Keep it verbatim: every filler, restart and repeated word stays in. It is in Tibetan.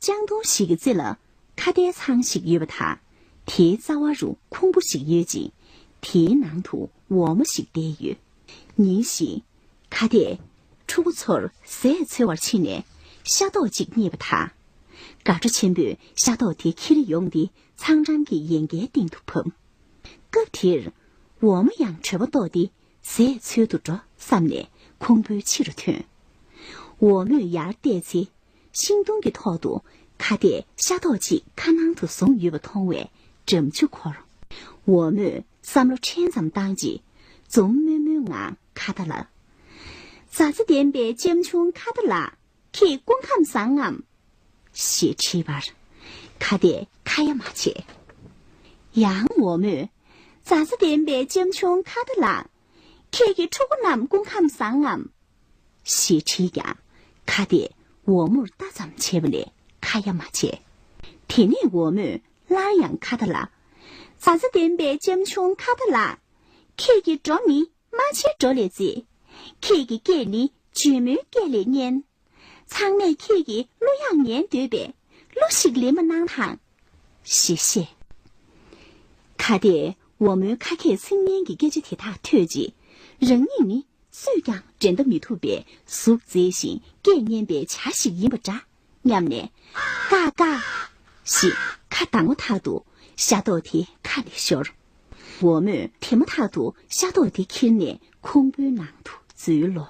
ལྕང་སྡོང་ཞིག་གི་རྩེ་ལ་ཁྭ་ཏའི་ཚང་ཞིག་ཡོད་པ་དང་། དེའི་རྩ་བ་རུ་ཁུང་བུ་ཞིག་ཡོད་ཅིང་། དེའི་ནང་དུ་འོག་མ་ཞིག་བསྡད་ཡོད། ཉིན་ཞིག་ཁྭ་ཏས་ཕྲུ་གུ་ཚོར་ཟས་འཚོལ་བར་ཕྱིན་ནས་ཤ་རྡོག་ཅིག་རྙེད་པ་དང་། དགའ་སྤྲོ་ཆེན་པོས་ཤ་རྡོག་དེ་ཁྱེར་ཡོང་སྟེ་ཚང་འགྲམ་གྱི་ཡལ་གའི་སྟེང་དུ་བབས། སྐབས་དེར་འོག་མ་ཡང་བྲོད་པ་བཏོག་སྟེ་ཟས་འཚོལ་དུ་འགྲོ་བསམ་ནས་ཁུང་བུའི་ཕྱི་རུ་ཐོན། འོག་མོས་ཡར་བལྟས་ཚེ། ཤིང་སྡོང་གི་ཐོག་ཏུ་ཁྭ་ཏས་ཤ་རྡོག་ཅིག་ཁ་ནང་དུ་བཟུང་ཡོད་པ་མཐོང་བས་འགྲམ་ཆུ་འཁོར། འོག་མོས་བསམ་བློ་ཕྲན་ཙམ་བཏང་རྗེས་འཛུམ་དམུལ་དམུལ་ངང་ཁྭ་ཏ་ལ། མཛའ་བརྩེ་ལྡན་པའི་ལྕམ་ཆུང་ཁྭ་ཏ་ལགས། ཁྱེད་སྐུ་ཁམས་བཟང་ངམ། ཞེས་དྲིས་པར། ཁྭ་ཏས་ཁ་ཡ་མ་བྱས། ཡང་འོག་མོས། མཛའ་བརྩེ་ལྡན་པའི་ལྕམ་ཆུང་ཁྭ་ཏ་ལགས། ཁྱེད་ཀྱི་ཕྲུ་གུ་རྣམས་སྐུ་ཁམས་བཟང་ངམ། ཞེས་དྲིས་ཀྱང་ཁྭ་ཏས་འོག་མོར་ལྟ་ཙམ་བྱས་པ་ལས་ཁ་ཡ་མ་བྱས། དེ་ནས་འོག་མོས་སླར་ཡང་ཁྭ་ཏ་ལ། མཛའ་བརྩེ་ལྡན་པའི་ལྕམ་ཆུང་ཁྭ་ཏ་ལགས། ཁྱེད་ཀྱི་འགྲོ་ནི་རྨ་ཆེན་འགྲོ་ལས་བརྩི། ཁྱེད་ཀྱི་སྐད་ནི་ཇོ་མོའི་སྐད་ལས་སྙན། ཚང་མས་ཁྱེད་ཀྱི་གླུ་དབྱངས་ཉན་འདོད་པས་གླུ་ཞིག་ལེན་པ་གནང་དང་། ཞེས་བཤད། ཁྭ་ཏས་འོག་མོའི་ཁ་སྐད་ཚིག་སྙན་གྱི་སྐད་ཆ་དེ་དག་ཐོས་རྗེས། རང་ཉིད་ནི་སུས་ཀྱང་འགྲན་ཟླ་མི་ཐུབ་པའི་གཟུགས་མཛེས་ཤིང་སྐད་སྙན་པའི་བྱ་ཞིག་ཡིན་པ་འདྲ་སྙམ་ནས། ཀ་ཀ་ཞེས་ཁ་གདངས་མ་ཐག་ཏུ་ཤ་རྡོག་དེ་ཁ་ནས་ཤོར། འོག་མོས་དེ་མ་ཐག་ཏུ་ཤ་རྡོག་དེ་ཁྱེར་ནས་ཁུང་བུའི་ནང་དུ་འཛུལ་ལོ།